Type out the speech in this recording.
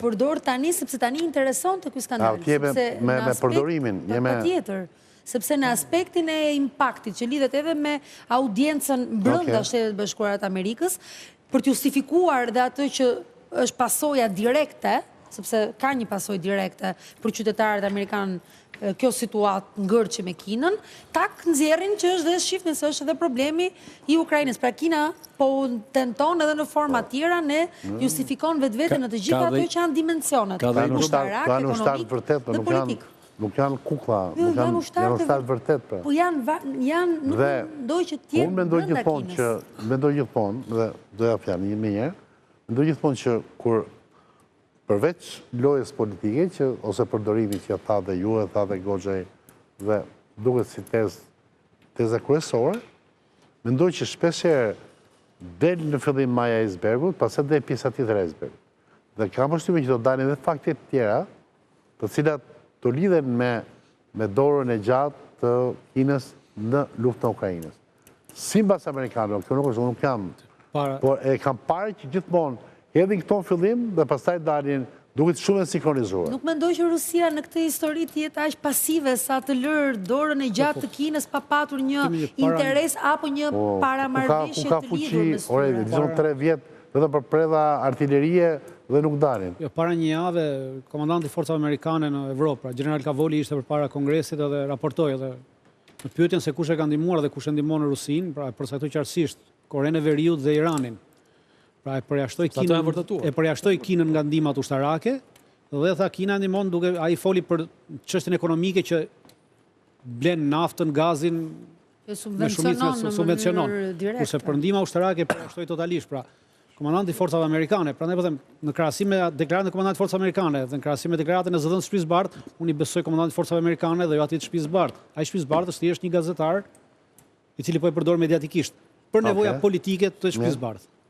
përdor tani sepse tani interesonte ky skandal. Me me përdorimin, je me patjetër. Sepse në aspektin e impaktit që lidhet edhe me audiencën brenda Shteteve të Bashkuara të Amerikës, për të justifikuar dhe atë që është pasoja direkte, sepse ka një pasojë direkte për qytetarët amerikanë kjo situatë ngërçi me Kinën, tak nxjerrin që është dhe shifni se është edhe problemi i Ukrainës. Pra Kina po tenton edhe në forma po. tjera ne mm. justifikon vetveten në të gjitha ato që janë dimensionet. Ka dhe ushtarak, ekonomik dhe po politik. Nuk janë kukla, jo, nuk janë janë ushtarë vërtet pra. Po janë janë nuk mendoj që të jenë Unë mendoj gjithmonë që mendoj gjithmonë dhe do ja fjalën një më njëherë, mendoj gjithmonë që kur Përveç lojës politike që ose përdorimit që tha dhe ju e tha dhe Goxhaj dhe duket si tezë teza kryesore, mendoj që shpeshherë del në fillim maja e icebergut, pastaj del pjesa tjetër e icebergut. Dhe kam përshtypjen që do dalin edhe fakte të tjera, të cilat do lidhen me me dorën e gjatë të Kinës në luftën e Ukrainës. Simbas amerikanëve, kjo nuk është, unë nuk jam, por e kam parë që gjithmonë hedhin këto në fillim dhe pastaj dalin, duket shumë e sinkronizuar. Nuk mendoj që Rusia në këtë histori të jetë aq pasive sa të lërë dorën e gjatë të Kinës pa patur një interes apo një po, paramarrëveshje të lidhur mes tyre. Ore, dizon 3 vjet vetëm për predha artilerie dhe nuk dalin. Jo, para një jave, komandanti i forcave amerikane në Evropë, pra General Cavoli ishte përpara Kongresit edhe raportoi edhe Në pyetjen se kush e ka ndihmuar dhe kush e ndihmon Rusinë, pra e përcaktoi qartësisht Korenë e Veriut dhe Iranin. Pra e përjashtoi Kinën, e përjashtoi Kinën nga ndihmat ushtarake dhe tha Kina ndihmon duke ai foli për çështjen ekonomike që blen naftën, gazin me shumicë subvencionon. Kurse për ndihma ushtarake e përjashtoi totalisht, pra Komandanti i forcave amerikane, prandaj po them, në krahasim me deklaratën e komandantit të forcave amerikane dhe në krahasim me deklaratën e zëdhënësit të Shtëpisë së Bardhë, unë i besoj komandantit të forcave amerikane dhe jo atij të Shtëpisë së Bardhë. Ai i Shtëpisë së Bardhë është thjesht një gazetar i cili po e përdor mediatikisht për nevoja politike të Shtëpisë së Bardhë.